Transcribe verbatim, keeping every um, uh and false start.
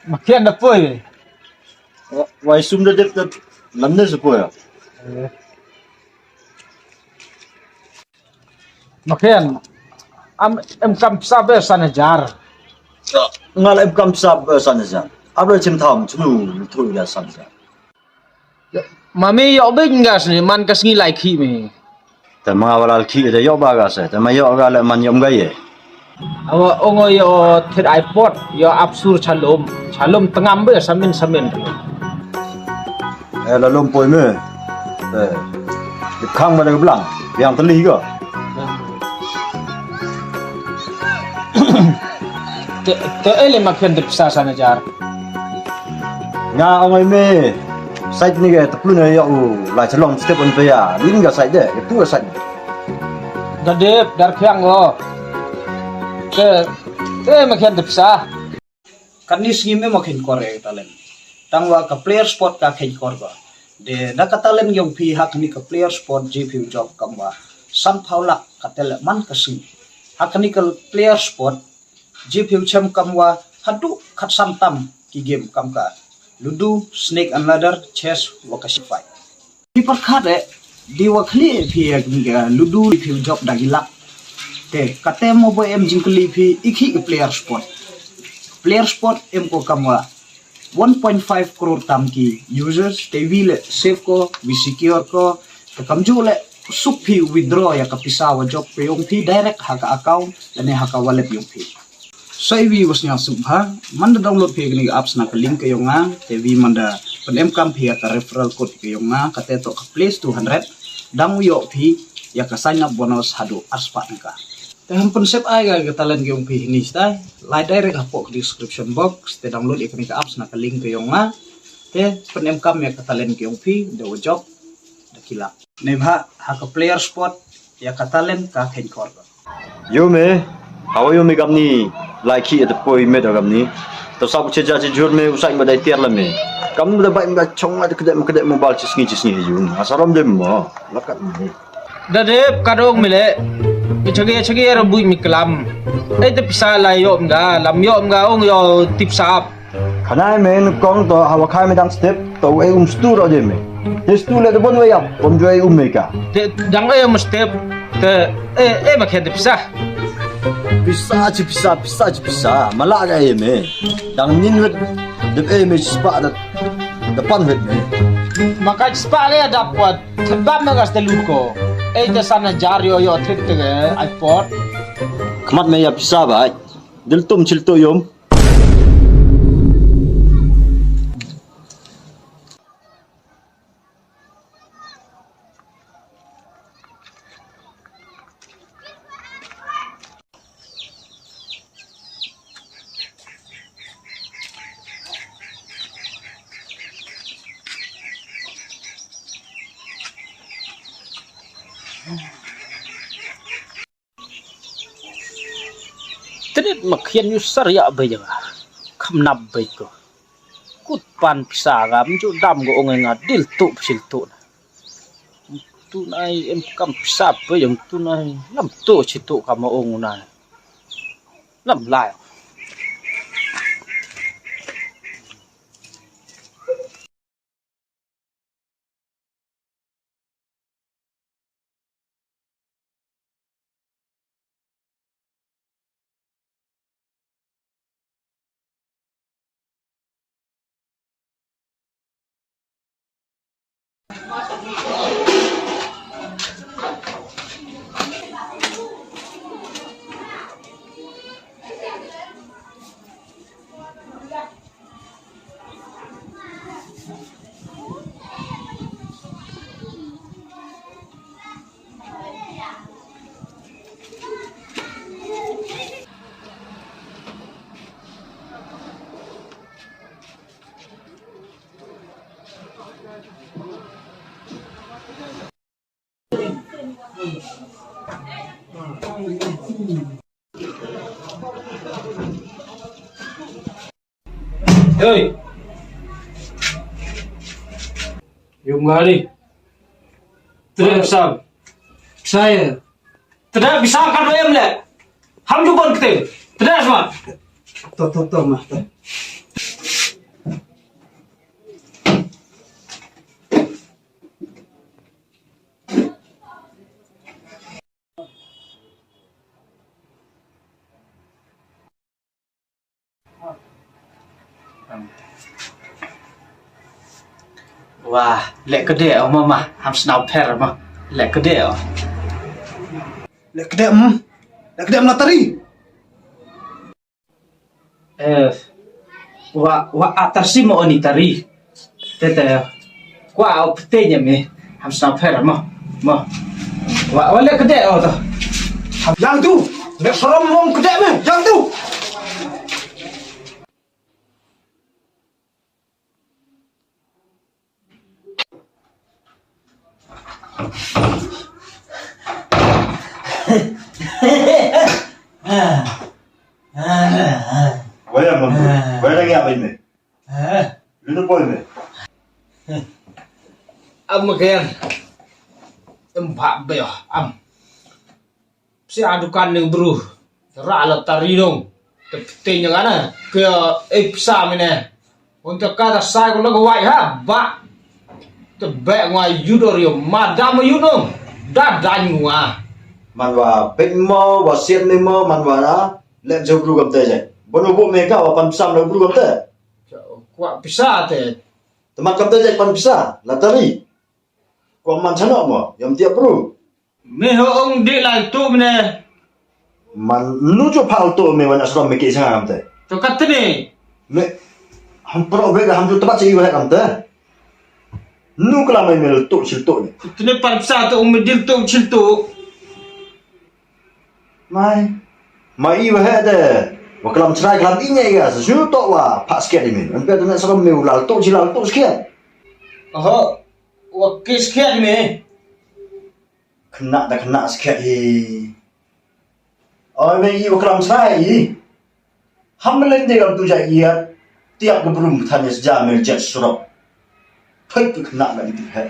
Makian da poi. Wa-, wai sum da dep da lam ne sa poi. Eh. Makian, am, em kam pisa be san hajar. Nga la em kam pisa be san hajar. Abra chim tham chnu thu ya san hajar. Mami yok big ngas ni man ka sngi lai khi mi. Te ma wala khi te yok ba gas te ma yok ga le man yom ga ye. Awa ongo yo thit ai pot yo apsur chalom chalom tengam be samin samin. Eh, la lum poi me. Eh, khang ma da blang yang teli ga. Te te ele ma khen de pisa sana jar. Nga ong ai me. Sait ni ga teplu ne ya u la chalong step on pe ya. Lin ga sait de, tu ga sait. Ga dep dar khiang go. Te te ma khen de pisa. Katni sngi me ma khein kor e talent. Tang wa ka player sport ka khein kor ba. De da ka talent yong phi ha kani ka player sport ji phi u jop kam wa. San phaw lak ka tel man ka sngi. Ha kani ka player sport ji phi u chem kam wa hadu khat san tam ki game kam ka. Ludo, snake and ladder, chess, wa ka shifai. Phi pyrkhat eh, di wa khlieh phi ïa ka ludo phi u jop da ki lak. Te kate mo ba em jingkylli phi i khih ka player sport. Player sport em ko kam wa one point five crore tam ki users te wi le save ko, wi secure ko, te kamjuh le suk phi withdraw ïa ka pisa wa jop phi ong phi direct ha ka account lane ha ka wallet yong phi. Sa iwi wa sñiaw suk bha, man da download phi kani ka apps na ka link ka yong nga, te iwi man da pynemkam phi ïa ka referral code ka yong nga, kate toh ka Plays two hundred, dang u ïoh phi ïa ka sign up bonus haduh arspah tyngka. Te ham pynsep ai ka, ka talent ka yong phi hini stai, lai direct hapoh ka description box, te download ïa kani ka apps na ka link ka yong nga, te pynemkam ïa ka talent ka yong phi, da wa jop, da ki lak. Neibhah ha ka player sport, ïa ka talent ka khein kor. Yo me, hawa yo me kamni, lai khih ïa te poi me da kamni. To sa bu che ja che jur me, u sa im ba dai tiar la me. Kam da bai me da chong la te kdem kdem mobile chi sngi chi sngi yo. Asa rom dem mo, la kat me. Da dep ka dong me le. Chagi chagi ra bui me klam. Ei te pisa la yo me ga, lam yo me ga ong yo tip sap. Khanai me nyngkong to hawa khai me dang step to wei um stu ro je me. Te stu le de bon wei ap, bon joi um me ka. Te dang ei um step, te, eh, eh, ma khen te pisa. Pisa chi pisa, pisa chi pisa. Ma la ga ei me. Dang nin wet, de ei me spah da, da pan wet me. Ma ka spah le da pot, te ba me gas te lut ko. Ei te san hajar yo yo trip te ai pot. Khmat me ïa pisa bai. Dil tum chil to yom. Tnit ma khian yu sar ya bai janga. Kham nap bai ko. Kut pan pisa ga mju dam go ong nga dil tu psil tu na. Tu nai em kam pisa bai jong tu nai lam tu chi tu kam ong nai. Lam lai. Hey. Yung gari. Tre sam. Saya. Tda bisa ka do em le. Ham ju kon kte. Tda sma. To to to ma. To. Wah, leh kdeh o mama, ham sngewpher ma. Leh kdeh o. Leh kdeh em. Leh kdeh em la Tari. Eh, wa wa atar si mo oni Tari. Tete. Kwa o pete nya me. Ham sngewpher ma. Ma. Wa wa leh kdeh o to. Yang tu. Leh sorom mong kdeh me. Yang tu. Wei ram lam tu. Wei ram ya wei me. Lu tu poi me. Am ken. Em bha be am. Pisa dukan ne bru. Ra la Tari dong. Te pete nya kana. Ke eh pisa mine. Untuk kata sai ko lagu wai ha ba. Te be ngwa yudor yo madam yudong. Da dan ngwa. Man wa pet mo wa siat me mo man wa na. Lek jauh bru kam te jai. Bono bo me ka wa pan pisa me bru kam te. Kwa pisa te. Temat kam te jai pan pisa. La Tari. Kwa man chano mo. Yam tiap bru. Me ho ong de la tu mene. Man nu jo phal to me wan asram me ke sanga kam te. To kat ne. Me ham pro be ham jo tabat se iwa kam te. Nu kala mai me to chil to ne. Tene pan sa to ong me dil to chil to. Mai. Mai iwa he de. Wa kalam chrai kalam inya iga su to wa pa sket me. An pe tene asram me ulal to chil al to sket. Oho. Wa ke sket me. Kena da kena sket hi. Oi me i wa kram srai i. Ham leng de kam tu ja i ya. Tiap ke brum than ya sja mel jet surok. Thoi ke kena da itu he.